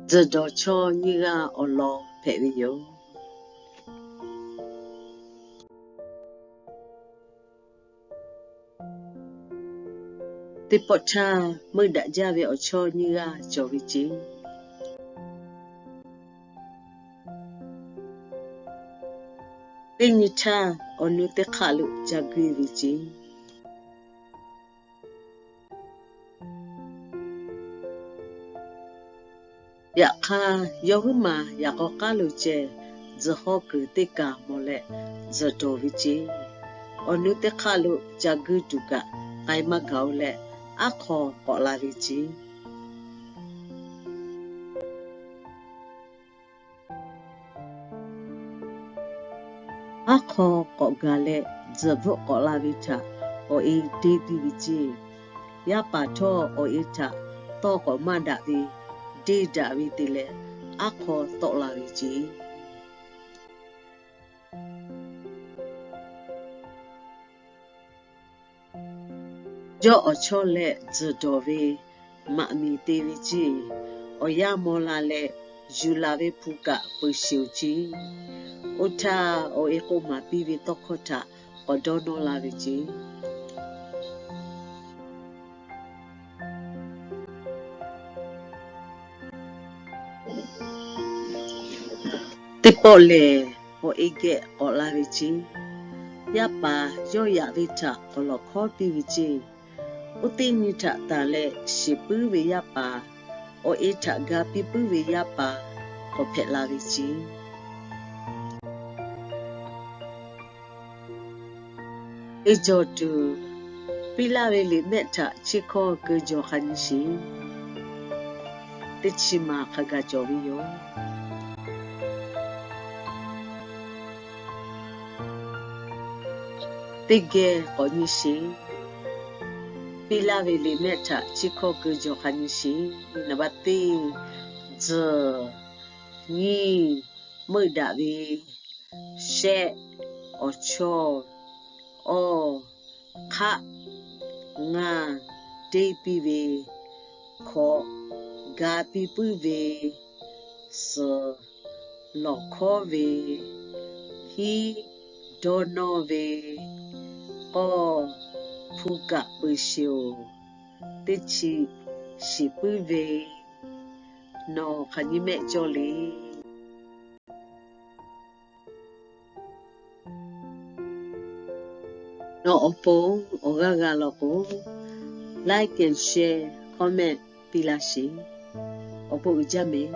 Tzuhˬ dawˬ chawˇ nyiˇ g'aˇ awˬ lawn hpehꞈ ve yoˬ. Teˇ pawˆ htaˇ, meuˇ daꞈ jaˇ ve awˬ chawˇ nyiˇ g'aˇ cawˬ ve ceˇ. Teˇ nyi htaˇ, awˬ nu teˇ hk'aˆ lo ca guiˇ ve ceˇ. Yaꞈ hk'aˇ, yawˇ huiˉ maˬ yaꞈ k'aw k'aˉ lo ceh, tzuhˬ hawˉ kuiˬ teˇ kaˬ mawˬ leh tzuhˬ dawˬ ve ceˇ. Awˬ nu teˇ hk'aˆ lo ca guiˇ tuˬ kaꞈ k'ai maˇ gaˬ-oˬ leh, aˉ hk'aw k'awꞈ la ve ceˇ. Aˉ hk'aw k'awꞈ gaˬ leh, tzuhˬ bvuhˆ k'awꞈ la ve htaꞈ awˬ e deˇ piˇ ve ceˇ. Yaˇ paˍ htawˇ awˬ e htaꞈ tawˇ k'awꞈ maˇ daꞈ ve, deˇ daꞈ ve te leh, aˉ hk'aw tawˆ la ve ceˇ. Yawˇ awˬ chawˇ leh tzuhˬ dawˬ ve maꞈ miˬ te ve ceˇ. Awˬ yanˇ maw la leh, yuˬ laˬ ve hpu kaꞈ peuˬ sheˍ-oˬ ceˇ. Oˇ htaˇ, awˬ e k'oˆ maˍ piˇ ve tawˇ hkawˇ htaꞈ k'awꞈ dawˇ nawˇ la ve ceˇ. Teˇ pawˆ lehˬ, awˬ e geh k'awꞈ la ve ceˇ. Yaˇ paˍ yawˇ yaꞈ ve htaꞈ k'awꞈ lawˬ hkawˉ piˇ ve ceˇ. Oˇ teˇ nyi htaꞈ tanˬ leh shiˍ puiˉ ve yaˇ paˍ, awˬ e htaꞈ ga piˇ puiˉ ve yaˇ paˍ k'awꞈ hpehꞈ la ve ceˇ. Teˇ jawˬ tuˬ, piˇ laˇ ve liꞈ mehˆ htaꞈ chiˇ hkawˇ keu jawˬ hk'a nyi sheˍ. Teˇ chi maˬ hk'a gaˬ cawˬ ve yoˬ. Teˇ geh k'awꞈ nyi sheˍ. Piˇ laˇ ve liꞈ mehˆ htaꞈ chiˇ hkawˇ keu jawˬ hk'a nyi sheˍ. Naˍ baˆ teˇ, tzuhˬ, nyiˇ, meuˇ daꞈ ve, shehˆ, awˬ chawˇ, awˇ, hk'aˆ, ngaˇ, deˇ piˇ ve, hkawꞈ, ga piˇ puiˉ ve, suhˍ, lawˬ hkawˉ ve, hiˉ, dawˇ nawˇ ve, k'awˇ, hpu kaꞈ peuˬ sheˍ-oˬ, teˇ chi shiˍ puiˉ ve, nawˬ hk'aˬ nyi mehˆ cawˇ le. Nawˬ awˬ pon awˬ g'aˇ g'a law k'o, like and share, comment piˇ laˇ sheˍ. Awˬ bon uiˍ jaˇ mehˍ.